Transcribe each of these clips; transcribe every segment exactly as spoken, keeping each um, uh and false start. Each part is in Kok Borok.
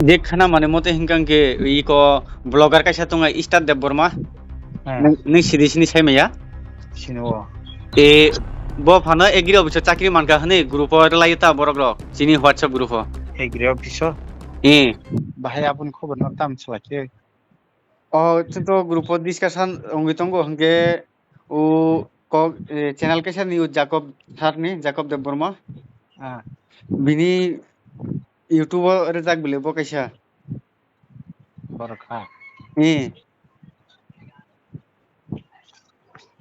Je khana mane mote hinkang ke iko blogger kaisa tongo Star Debbarma. Hmm. Nung, nung sidi sini sai maya? Sini o. E, bo phano agri office o chakri manka hwnwi group o rwlai ta borok rok chini WhatsApp group o. Agri office o? E. Bahai aboni khobor no tam salai khe. O, chwng to group o discussion wngwi tongo, hwnkhe o kok, eh, channel kaisa ni o Jacob sir ni, Jacob Debbarma. Ah. Bini YouTube o rwjak bile bo kaisa. Borok ha. Eh.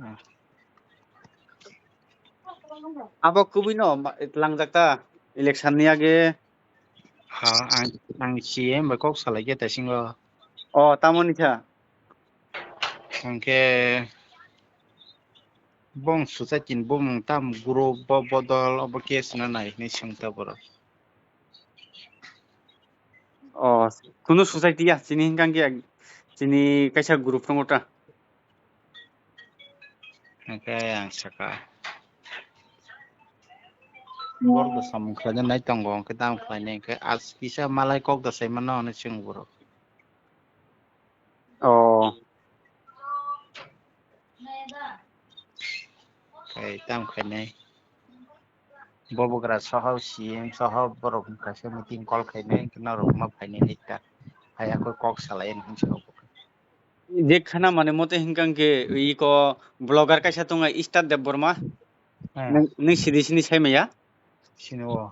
Ah. Abo kubui no ma-, tlangjak ta election ni age. Ha, ang, ang C M bai kok salai khe taisingo. O, tamo ni kha? Hwnkhe bong suchai tin bumung tam group bo bodol obo case no nai hinwi swng ta borok. O, kunu society ya, chini hinkang khe chini kaisa group tongo ta. Hwnkhe ang saka. Borok da samung khlaina nai tongo, hwnkhe tamo khlainai, hwnkhe as kisa malai kok da sai mano hwnwi swng borok. O. Tei tamo khainai. Bobogra soho C M soho borok kaisa meeting call khainai, norok ma phainai nita. Hai hakhe kok salai hinwi sabo. Je khana mane mote hinkang khe iko blogger kaisa tongo Star Debbarma. Hmm. Nung, nung sidi sini sai maya? Sini o.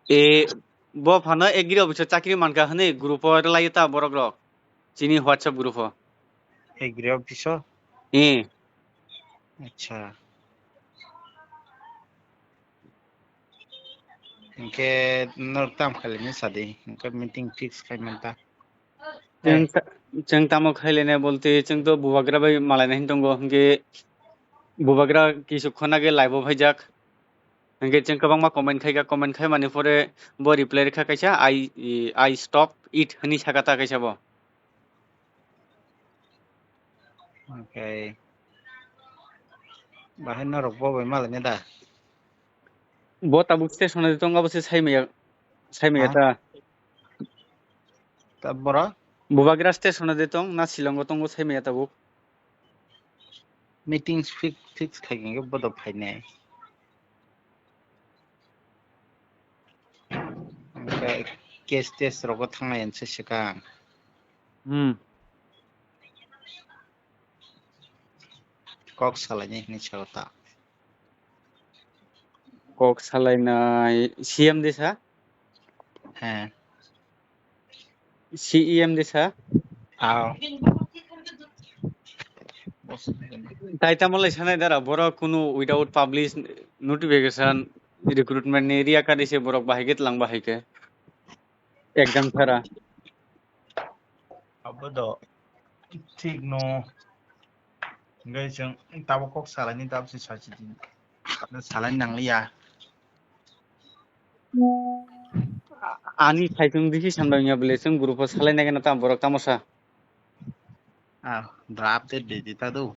E, bo phano agri office o chakri manka hwnwi group o rwlai ta borok rok. Chini WhatsApp group o. Agri office o? Eh. Acha. Hwnkhe norok tam khailai ni sadi, hwnkhe meeting fix khai manta. Chwng ta-, chwng tamo khailai nai bolte, chwng to bubagra bai malai nai hin tongo, hwnkhe bubagra kisu khona khe live o phaijak. Hwnkhe chwng kwbangma comment khaikha, comment khaimani pore bo reply rwkha kaisa, "I, I stop it," hwnwi saka ta kaisa bo. Okay. Bahai norok bo bai malai da? Bo tabuk station o tong abo se sai maya, sai maya ha? Ta. Ta bora? Bubagra station o tong na Shillong o tongo sai maya tabuk. Meetings fix, fix khai hwnkhe bodo phainai. Hwnkhe case test rogo thangnai hinse swkang. Hmm. Kok salainai hinwi sao ta. Kok salainai C M de sa? He. C E M de sa? Ao. Tai tamo lai sanai dara, borok kunu without publish notification recruitment ni riya kari se borok bahai ke tlang bahai ke. Exam sara. Abo do thik no. Hingke chwng tabuk kok salaini tabuk se sachi di. Salai nangliya. Ani saichung disi sanbai wngya bwle chwng group o salai nai gana tamo borok tamo sa. Ah, draft de de ta do.